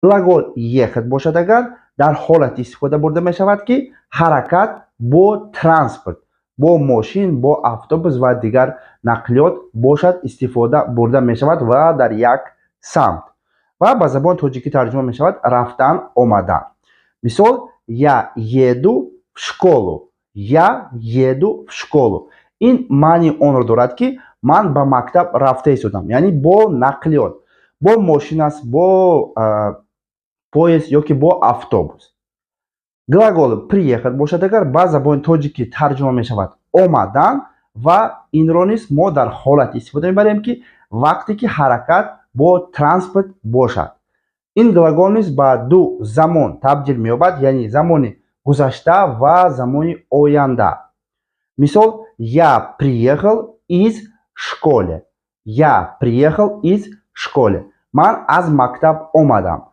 Глагол «ехать» бошад агар, дар ҳолати истифода бурда мешавад, ки ҳаракат бо транспорт, бо мошин, бо автобус ва дигар нақлиёт бошад, истифода бурда мешавад ва дар як самт ва ба забони тоҷикӣ тарҷума мешавад рафтан, омадан. Мисол: «Я еду в школу». «Я еду в школу» — ин маънии онро дорад, ки ман ба мактаб рафта истодам, яъне бо нақлиёт, бо мошин аст, бо поезд ё ки бо автобус. Глаголи «приехать» бошад агар, ба забони тоҷикӣ тарҷума мешавад омадан ва инро низ мо дар ҳолате истифода мебарем, ки вақте ки ҳаракат бо транспорт бошад. Ин глагол низ ба ду замон табдил меёбад, яъне замони гузашта ва замони оянда. Мисол: «Я приехал из школе». «Я приехал из школе» — ман аз мактаб омадам.